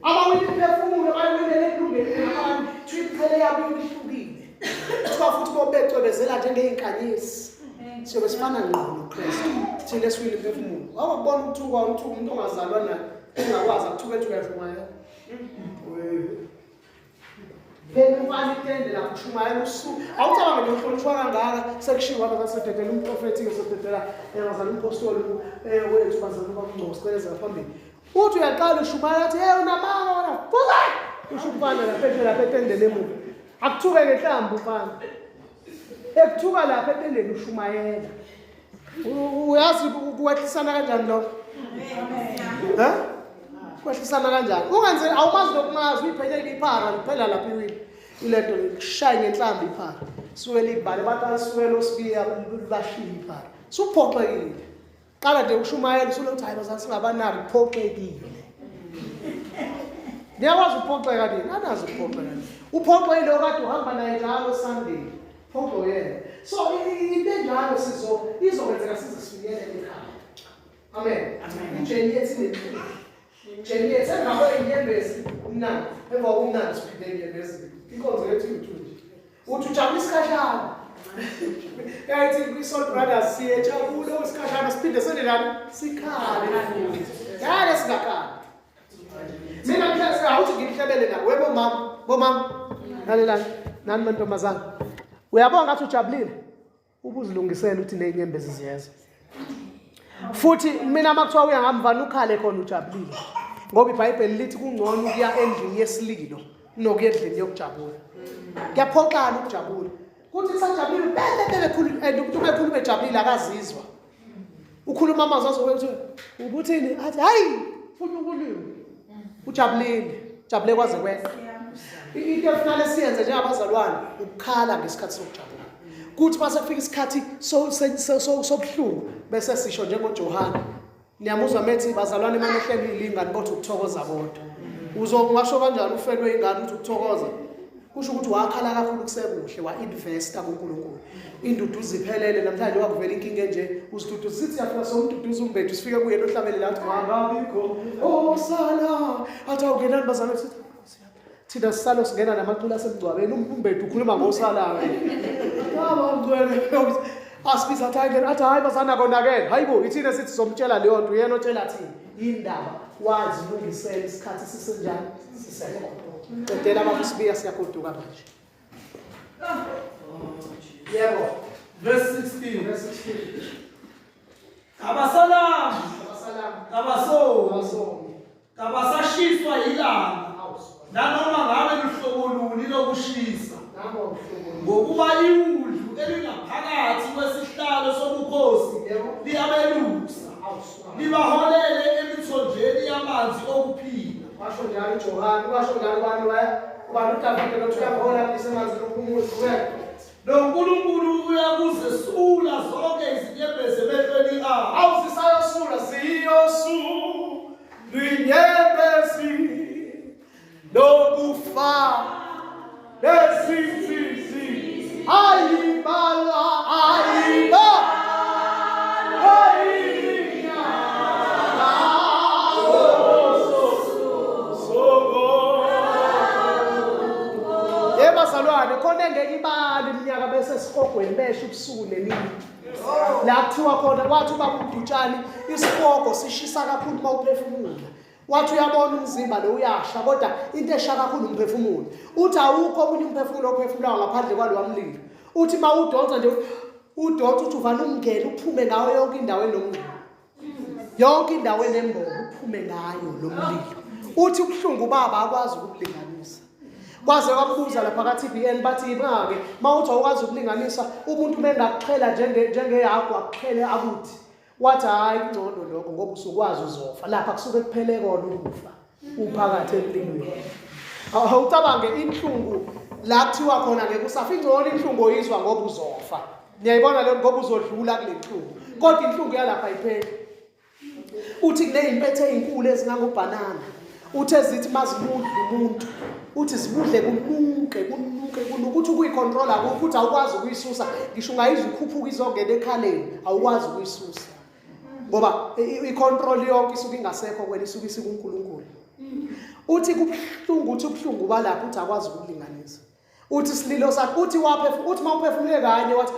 abawina imiphefumulo bayiwinele ekulungeni abantu kuthiwa imiqhele yabo ihlukile kuthiwa futhi bobecwebezela njengey'nkanyezi siyobe sifana ngqo noKristu thina esiwile imiphefumulo wawakubona ukuthukwa umthuka umuntu ongazalwa naye ongakwazi akuthuka ethi uyashumayela Phela umfana itende lapho ushumayela usuku. Awucabange nje uhlonishwa kangaka sekushiwo abantu basededela umprofethi ke sededela bazala umpostoli wethu bazala ubabungcobo sicela phambili. Uthi uyaqala ushumayela athi hey unamanga wena. Fuza! Usho umfana lapha ehle lapha etendeni emuva. Akuthuke ngenhlamba umfana. Ekuthuka lapha etendeni ushumayela. Uyazi kuwehlisana kanjani lokho? Eh? Kwehlisana kanjani? Ungenze awumazi nokumazi uyiphenyele iphara liphela lapha iwili. Ilento likushaya ngenhlamba iphara. Suke libhale bathi asuke losibiya bashiya iphara. Suphoxekile. Qala nje ushumayela usuke uthi hayi bazali singabanaki uphoxekile. Niyakwazi ukuphoxeka nini? Anazi ukuphoxeka nini? Uphoxekile okade uhamba naye njalo Sunday. Phoxo yena. So into enjalo sizo izokwenzeka size sifinyelele ekhaya. Amen. Amen. Ijeni yethu inempilo. Ijeni yethu emva kwey'nyembezi umnandi. Emva komnandi siphinde ey'nyembezini. Inkonzo yethu iwuthi nje. Uthi ujabula isikhashana. Yayithi kwi-Soul Brothers siyejabula isikhashana siphinde sendelani sikhale futhi. Ngeke singakhali. Bese awuthi ngikuhlebele la webo mama, bomama. Lalelani nani mantombazana. Uyabona ngathi ujabulile. Ubuzilungisela ukuthi nezinyembezi ziyeza. Futhi mina makuthiwa uya ngamvana ukhale khona ujabulile. Ngoba iBhayibheli lithi kungcono ukuya endlini yesililo kunokuya endlini yokujabula. Kuyaphoxana ukujabula. Kuthi kusajabulile bele bele khulu and umuntu ubekhuluma ejabulile akazizwa. Ukhuluma amazwi azobe uthi ubuthini athi hayi funa ukulima. Ujabulile, ujabule kwaze kweqa. Into efanele siyenze njengabazalwane ukukhala ngesikhathi sokujabula. Kuthi mase kufika isikhathi sobuhlungu bese sisho njengoJohane. Niyamuzwa methi bazalwane manehlelwe ilingane kodwa ukuthokoza kodwa. Uzongasho kanjani ufelwe ingane uthi ukuthokoza? Kusho ukuthi wakhala kakhulu kusekuhle wa-investa kuNkulunkulu. Induduzo iphelele namhlanje wakuvela inkinga enje uziduduza sithi siyafika somduduza umbethu sifike kuye lohlabele athi wangabikho osala athi awungenani bazalwane sithi thina sisalo singena namaculo asemngcwabeni umbethu ukhuluma ngosalayo baba ngcwele asibiza athi hayi athi hayi bazana konakele hayibo ithina sithi somtshela leyo nto uyena otshela thina indaba wazilungisela isikhathi sisenjani sisekhona qedela baba usibiya siyagoduka manje yebo Verse 16. Verse 16. Kabasalambi, Abasalama kabasomi, abasomi kabasashiswa yilanga, nanoma ngabe luhlobo luni lokushisa. nango uhlobo Ngokuba iwundlu elingaphakathi kwesihlalo sobukhosi Yebo. liyabelusa, libaholele emithonjeni yamanzi okuphila. Washo njalo uJohane, washo njalo ubani waya, ubani uDavide nothi uyahola kusemanzini okuphumula uqhubeka. NoNkulunkulu uyakuzesula zonke izinyembezi emehlweni abo. Awu sisayosula siyosula inyembezi lokufa lezinsizi ayibalwa ayiba Ye bazalwane khona engeke ibali iminyaka bese esihogweni besho ubusuku nemini. La kuthiwa khona wathi ubaba uDutshani isihogo sishisa kakhulu uma uphefumula. Wathi uyabona umzimba lo uyasha kodwa into esha kakhulu umphefumulo. Uthi awukho omunye umphefumulo ophefumulayo ngaphandle kwalowa mlilo. Uthi uma udonsa nje udonsa uthi uvane ungene uphume ngayo yonke indawo enomlilo. Yonke indawo enembobo uphume ngayo lo mlilo. Uthi ubuhlungu baba akwazi ukubulinganisa. Kwaze kwambuza lapha ka-TBN bathi yima-ke uma uthi awukwazi ukulinganisa umuntu uma engakuxhela njengehagu akuxhele akuthi. Wathi hhayi kungcono lokho ngoba usukwazi uzofa lapha kusuke kuphele kona ukufa uphakathi emlilweni. Awucabange inhlungu la kuthiwa khona ngeke usafa ingcono inhlungu oyizwa ngoba uzofa. Niyayibona leyo ngoba uzodlula kule nhlungu. Kodwa inhlungu yalapha ayipheli. Uthi kunezimpethe ezinkulu ezingangobhanana. Uthe zithi mazimudla umuntu uthi zibudle kunuke kunuke kunuke uthi ukuyicontrola akukho uthi awukwazi ukuyisusa ngisho ungayizwa ikhuphuka izongena ekhaleni awukwazi ukuyisusa ngoba i-control yonke isuke ingasekho kwena isuke isikuNkulunkulu. Uthi kubuhlungu uthi ubuhlungu balapho uthi akwazi ukulinganisa. Uthi isililo sakhe uthi waphefumula uthi mawuphefumule kanye wathi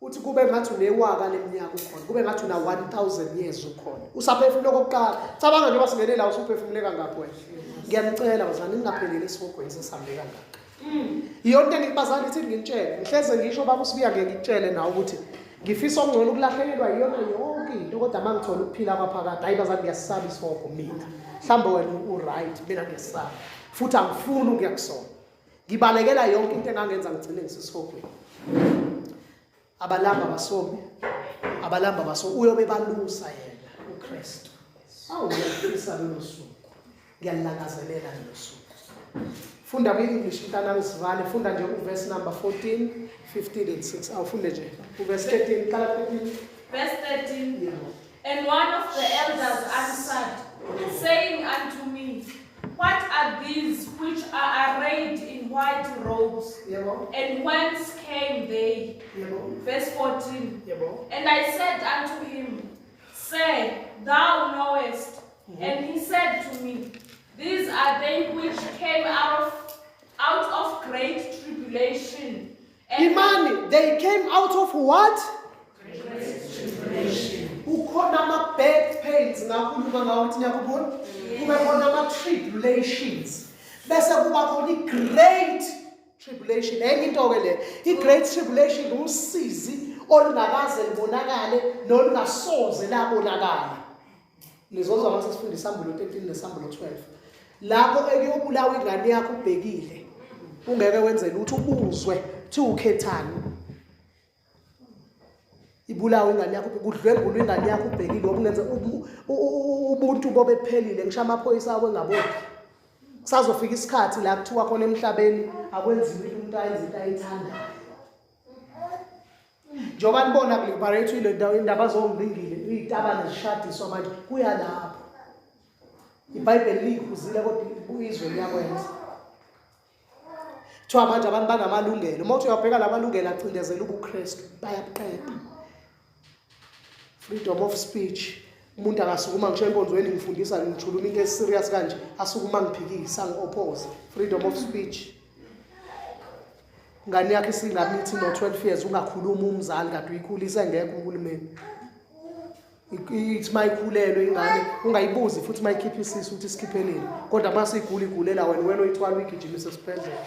uthi kube ngathi unewaka leminyaka ukhona kube ngathi una 1000 years ukhona usaphefumula okokuqala cabanga njengoba singene la usuphefumule kangaphi wena ngiyanicela bazalwane ningapheleli esihogweni sesihambe kangaka iyona into engikubazali ithi nginitshele ngihleze ngisho baba usibuya ngeke ngikutshele nawe ukuthi ngifisa okungcono ukulahlekelwa iyona yonke into kodwa uma ngithola ukuphila kwaphakade hayi bazali ngiyasaba isihogo mina mhlawumbe wena u-right mina ngiyasaba futhi angifuni ukuya kusona ngibalekela yonke into engangenza ngigcine ngisesihogweni abalamba basomi abalamba basomi uyobe balusa yena uKristu awu ngiyafisa lolo suku ngiyalangazelela lolo suku funda kwi-English mntanami sivale funda nje uverse number 14 15 and 6 awufunde nje uverse 13 qala 13 Verse 13. And one of the elders answered, saying unto me, What are these which are arrayed in white robes? Yebo. And whence came they? Yebo. Verse 14. Yebo. And I said unto him, Sir, thou knowest. And he said to me, These are they which came out of great tribulation. And Imani, they came out of what? Ukhona ama-back pains ngakhuluma ngawo ukuthi niyakhumbula? Kube khona ama-tribulations, bese kuba khona i-great tribulation. Enye into-ke le, i-great tribulation usizi olungakaze lubonakale nolungasoze labonakala. Nizozwa mase sifunda isambulo 13 nesambulo 12, lapho ekuyobulawa ingane yakho ubhekile, ungeke wenze lutho, ubuzwe kuthiwa ukhethani. Ibulawa ingane yakho, kudlwengulwa ingane yakho ubhekile, okungenza ubuntu bobe buphelile, ngisho amaphoyisa akho engabophi. Kusazofika isikhathi la kuthiwa khona emhlabeni akwenziwe into, umuntu ayenze into ayithandayo. Njengoba nibona kuliberate ile ndawo, indaba zongqingile, iy'tabane zishadiswa manje, kuya lapho. IBhayibheli liyikhuzile, kodwa izwe liyakwenza. Kuthiwa manje abantu banamalungelo. Uma uthi uyabheka la malungelo acindezela ubuKristu, bayabuqeda. Freedom of speech, umuntu akasukuma ngisho enkonzweni, ngifundisa, ngijuluma into eserious kanje, asukuma ngiphikisa, ngi-oppose. Freedom of speech. Ingane yakho isingamithi no-12 years, ungakhuluma umzali kade uyikhulise engekho uhulumeni. Ithi uma ikhulelwe ingane ungayibuzi futhi uma ikhipha isisu ukuthi isikhiphelile, kodwa uma siyigula igulela wena, wena oyithwala uyigijimise esibhedlela.